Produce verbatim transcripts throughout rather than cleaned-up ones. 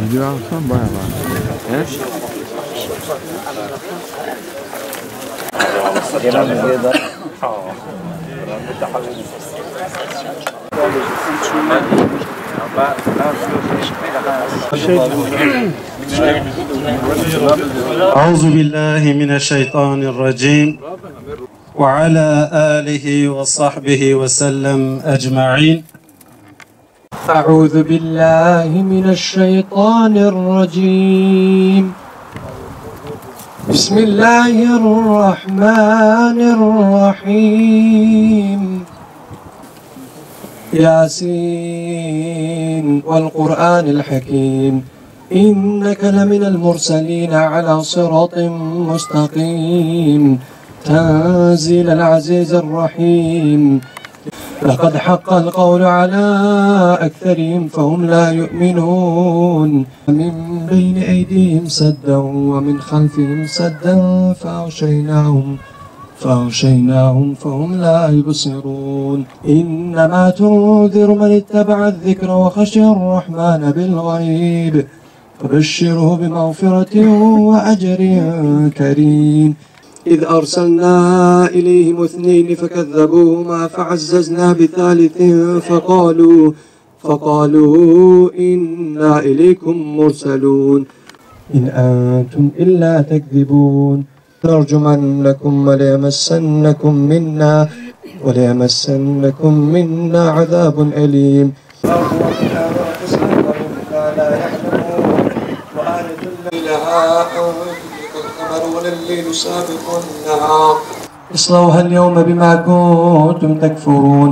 Video alsan bayağı var. He? أعوذ بالله من الشيطان الرجيم. وعلى آله وصحبه وسلم أجمعين. أعوذ بالله من الشيطان الرجيم. بسم الله الرحمن الرحيم. ياسين والقرآن الحكيم. إنك لمن المرسلين على صراط مستقيم. تنزيل العزيز الرحيم. لقد حق القول على أكثرهم فهم لا يؤمنون. من بين أيديهم سدا ومن خلفهم سدا فأغشيناهم فأغشيناهم فهم لا يبصرون. إنما تنذر من اتبع الذكر وخشي الرحمن بالغيب فبشره بمغفرة وأجر كريم. إذ أرسلنا إليهم اثنين فكذبوهما فعززنا بثالث فقالوا فقالوا إنا إليكم مرسلون. إن أنتم إلا تكذبون. لنرجمنكم وليمسنكم منا، وليمسنكم منا عذاب أليم. وآية لها أنتم القمر والليل سابق النهار. اصلوها اليوم بما كنتم تكفرون.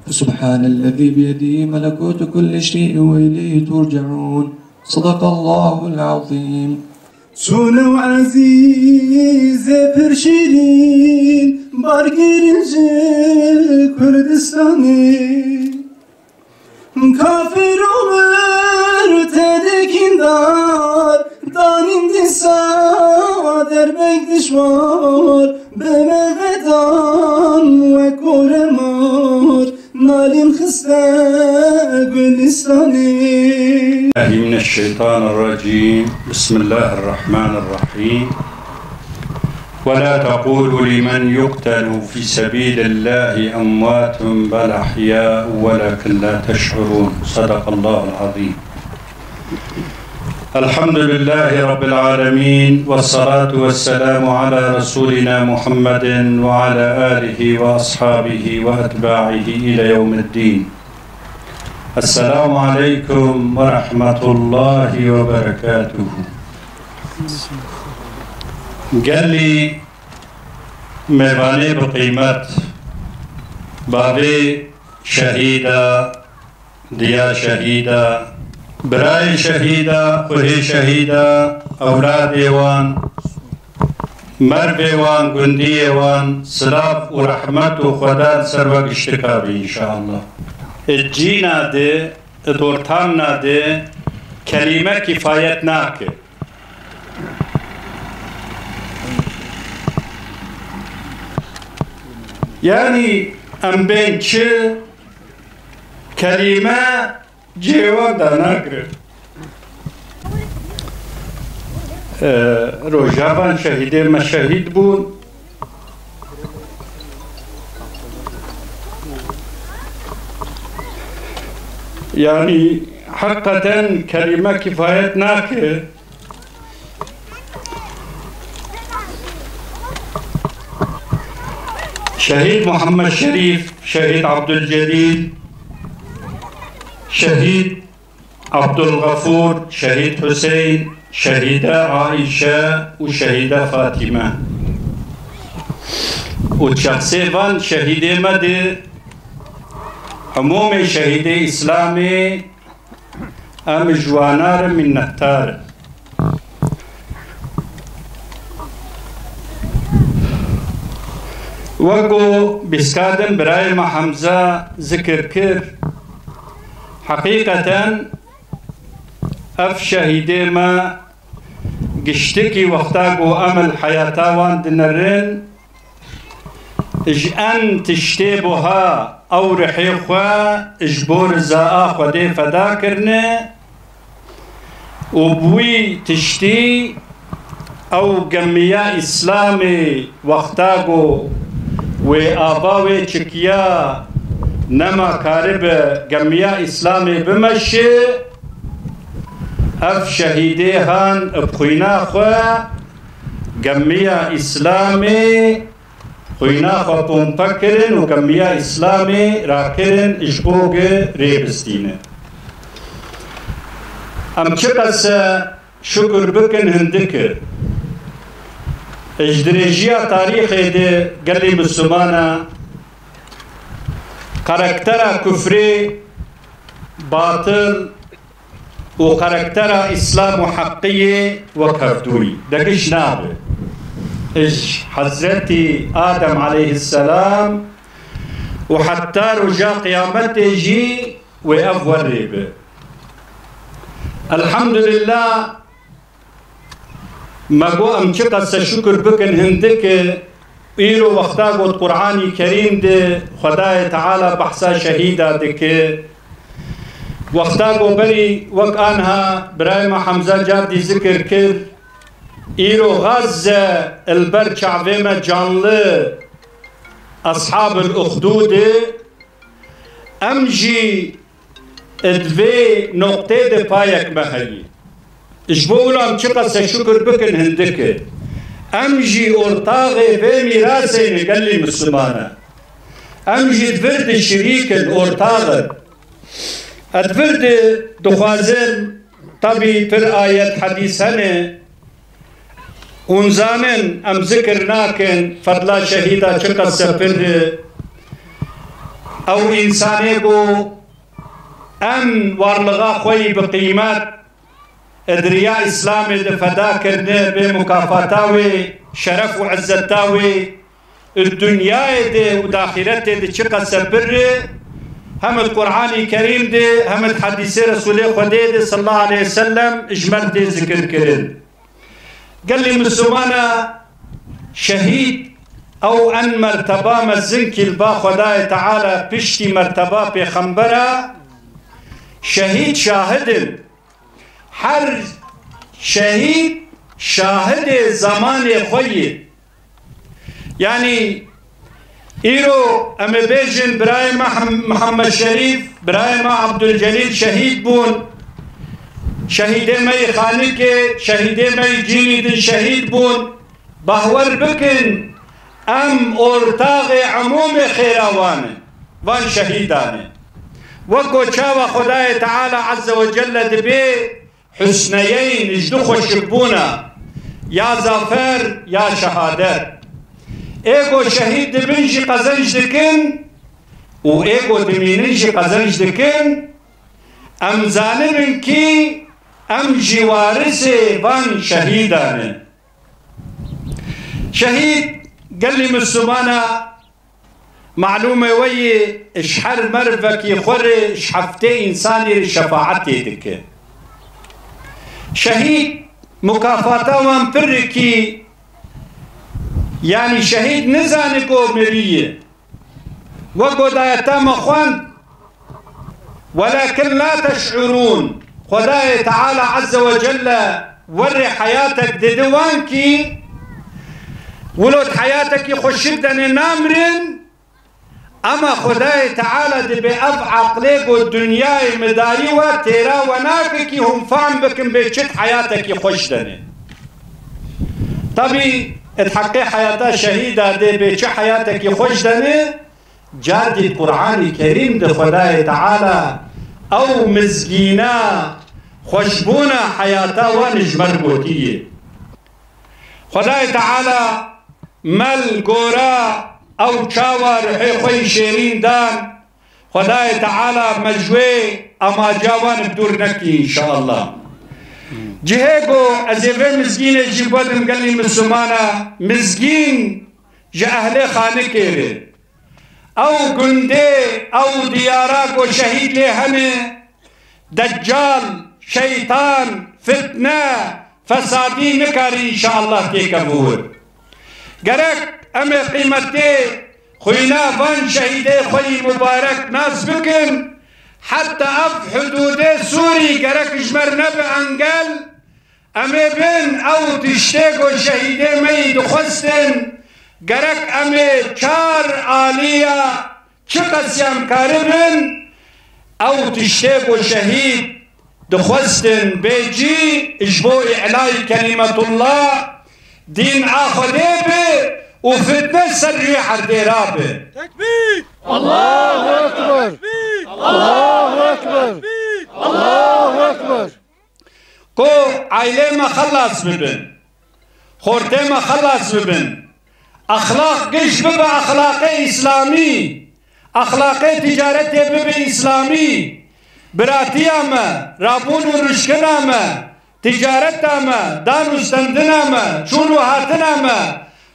فسبحان الذي بيده ملكوت كل شيء وإليه ترجعون. صدق الله العظيم. Sona ezîzê pir şîrîn, bargirin ji Kurdistanê. Kafir û mirtedekî dar, danîn dîsa derbek dijwar, bi me vedan wek oremar. Nalîn xiste gulîstanê. بالله من الشيطان الرجيم. بسم الله الرحمن الرحيم. ولا تقولوا لمن يقتل في سبيل الله أموات بل أحياء ولكن لا تشعرون. صدق الله العظيم. الحمد لله رب العالمين، والصلاة والسلام على رسولنا محمد وعلى آله وأصحابه وأتباعه إلى يوم الدين. السلام عليكم ورحمة الله وبركاته. Gelî mêvanê bi qîmet, bavê şehîda, diya şehîda, birayê şehîda, xuhê şehîda, ewladê wan, mervê wan, gundiyê wan, silav û rehmet û Xweda li ser we giştika bî înşeallah. Di cîna de, di ortamna de kelîme kîfayet nake. Yanî em bên çi kelîme cêwan danagre. Ee, rojavan şehîdê me şehîd bûn. Yanî heqeten kelîme kîfayet nake. Şehîd Muhammed Şerîf, Şehîd Abdulcelîl, Şehîd Abdulgafûr, Şehîd Huseyn, Şehîde Aîşe û Şehîde Fatîme. Û şexsê van şehîdê me de, umûmê şehîdê Îslamê Em ji wana re minnetdar in. Wek ku bîskadin birayê me Hemza zikir kir, heqîqeten ev şehîdê me giştikî wexta ku em li heyata wan dinerin, ji en tiştê buha ew rihê xwe ji bo rizaa Xwedê feda kirine û bi wî tiştî ew gemiya Îslamê wexta ku wê ava wê çikiya nema karibe gemiya Îslamê bimeşe, ev şehîdê han bi xwîna xwe gemiya Îslamê xwîna xwe pompe kirin û gemiya Îslamê rakirin ji bo ku rê bistîne. Em çiqas şukir bikin hindik e. Ji dirêjiya tarîxê de gelê Mislimana karaktera kufrê, batil, û karaktera Îslam û heqiyê wek hevdûyî de giş nabe. Ji Hezretî Adem aleyhisselam û heta roja qiyametê jî wê ev werê be. Elhamdulillah, me got em çiqas şukir bikin hindik e, îro wexta got Qur'anî Kerîm de Xwedayê Teala behsa şehîda dike. Wexta ku berî wek anha birayê me Hemza cardî zikir kir, îro Gazze li ber çavê me canli Eshabul Uxdûdê, em jî di vê noqtê de payek me heyî. Ji bo wilo em çiqas şukir bikin hindik e. Em jî ortaxê vê mîrasê ne gelî Mislimane. Em jî di vir de şirîk in, ortax in. Ez di vir de dixwazim, tabî pir ayet hedîs hene, hûn zanin, em zikir nakin, fedla şehîda çiqas pir e. Ew însanê ku en warlixa xwe yî bi qîmet di riya Îslamê de feda kirine, bê mukafata wê, şeref û izzeta wê, di dinyayê de û di axîretê de çiqas pir e, hem di Qur'anî Kerîm de, hem di hedîsê Resûlê Xwedê de sallallahu aleyhi ve sellem ji me re tê zikir kirin. Gelî Mislimana şehîd ew en merteba mezinkî li ba Xwedayê Teala piştî merteba pêxembera şehîd şahid in. Her şehîd şahidê zemanê xwe ye. Yanî îro em ê bêjin birayê me Hem-, Mihemed Şerîf, birayê me Abdulcelîl şehîd bûn. Şehîdê me yê Xanikê, şehîdê me yê cînî din şehîd bûn. Bahwer bikin, em ortaxê emûmê xêra wan in, van şehîdan in. Wek ku çawa Xwedayê Teala Azze ve Celle dibê husneyeyn ji du xweşikbûna, ya zafer, ya şehadet. Ê ku şehîd dibin jî qezenc dikin û ê ku dimînin jî qezenc dikin, em zanibin kî em jî warisê van şehîdan in. Şehîd gelî Mislimana, malûmê we yê, ji her mervekî xwe re ji heftê însanî re şefaetê dike. Şehîd mukafata wan pir e kî, yanî şehîd nizane ku miriye. Wek ku di ayeta me xwend, "Welakin la teş'urûn." Xwedayê Teala Azze ve Celle werê heyatek dide wan kî, wilo di heyatekî xweşik de ne namirin, ema Xwedayê Teala dibê ev eqlê ku dinyayê me dayî we têra we nake kî hûn fehm bikin bê çi di heyatekî xweş de ne. Tabî, di heqê heyata şehîda dê bê çi heyatekî xweş de ne, Cardî Qur'anî Kerîm de Xwedayê Teala ew mizgîna xweşbûna heyata wan ji me re gotiye. Xwedayê Teala me li gora ew çawa ruhê xwe yî şêrîn dan, Xwedayê Teala me ji wê amaca wan bi dûr nekî înşeallah. Cihê ku ez ê vê mizgînê jî vedim gelî Mislimana, mizgîn ji ehlê Xanikê be. Ew gundê, ew diyara ku şehîd lê hene, Deccal, şeytan, fitne, fesadî nikare înşeallah têkeve wir. Gerek em ê qîmetê xwîna van şehîdê xwe yî mubarek nas bikin, heta ev hudûdê Sûrî gerek ji me re nebe engel, em ê bin ew tiştê ku şehîdê me yî dixwestin, gerek em ê çar aliya çiqas em karibin, ew tiştê ku şehîd dixwestin bê cî ji bo îlayî kelîmetullah, dîn a Xwedê be û fitne ser rûyê erdê rabe. Tekbîr! Allahu Ekber! Tekbîr! Allahu Ekber! Tekbîr! Allahu Ekber! Ku ailê me xelas bibin, xortê me xelas bibin, exlaq giş bibe exlaqê îslamî, exlaqê ticaretê bibe îslamî, biratiya me, rabûn û rişkina me, ticareta me, dan û stendina me, çûn û hatina me,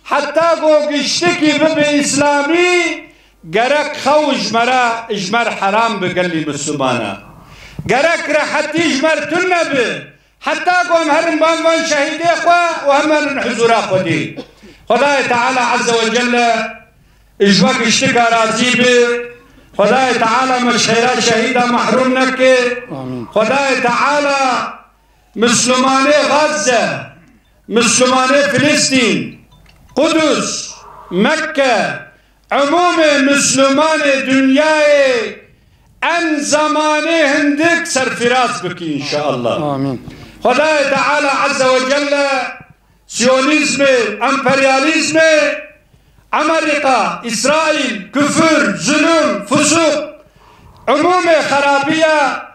heta ku giştikî bibe îslamî, gerek xew ji me re, ji me re heram be gelî Mislimana. Gerek rehetî ji me re tune be. Heta ku em herin ban van şehîdê xwe û hem herin huzûra Xwedê. Xwedayê Teala Azze ve Celle ji we giştika razî be. Xwedayê Teala me ji xêra şehîda mehrûm neke. Amîn. Xwedayê Teala Mislimanê Gazze, Mislimanê Filistîn, Qudus, Mekke, umûmê Mislimanê dinyayê en zemanê hindik serfiraz bike înşeallah. Amîn. Xwedayê Teala Azze ve Celle Siyonîzmê, emperyalîzmê, Amerîka, Îsraîl, kufir, zulum, fusûq, umûmê xerabiya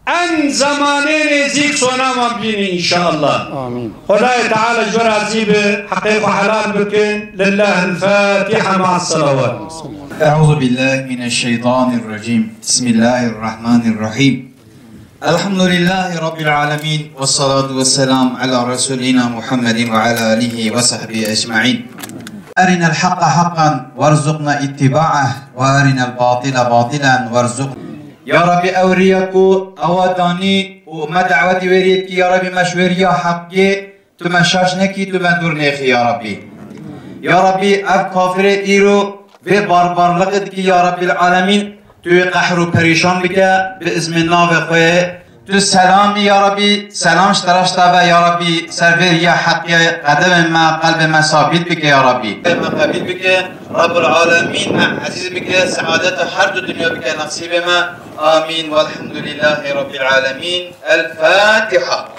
en zemanê nêzîk sona wan bînî înşeallah. Amîn. Xwedayê Teala ji we razî be, heqê xwe helal bikin. Lillahil Fatiha, ma'a selawat. أعوذ بالله من الشيطان الرجيم. بسم الله الرحمن الرحيم. الحمد لله رب العالمين، والصلاة والسلام على رسولنا محمد وعلى آله وصحبه أجمعين. أرنا الحق حقا وارزقنا اتباعه، وأرنا الباطل باطلا وارزقنا. Ya Rabbî, ew riya ku ewa danî û me dawetî wê riyê dikî, ya Rabbî, me ji wê riya heqê tu me şaş nekî, tu me dûr nêxî, ya Rabbî. Ya Rabbî, ev kafirê îro vê barbarliqê dikî, ya Rabbîl Alemîn, tu wê qehr û perîşan bike, bi izmê navê xwe. Tu selamî, ya Rabbî, selam ji te re ji te be, ya Rabbî, ser vê riya heqê qedemê me, qelbê me sabît bike, ya Rabbî. Me qebîl bike, Rabbul Alemîn me ezîz bike, seadeta her du dinya bike nesîbê me. Amîn. Velhamdulillahî Rabbil Alemîn. El Fatiha.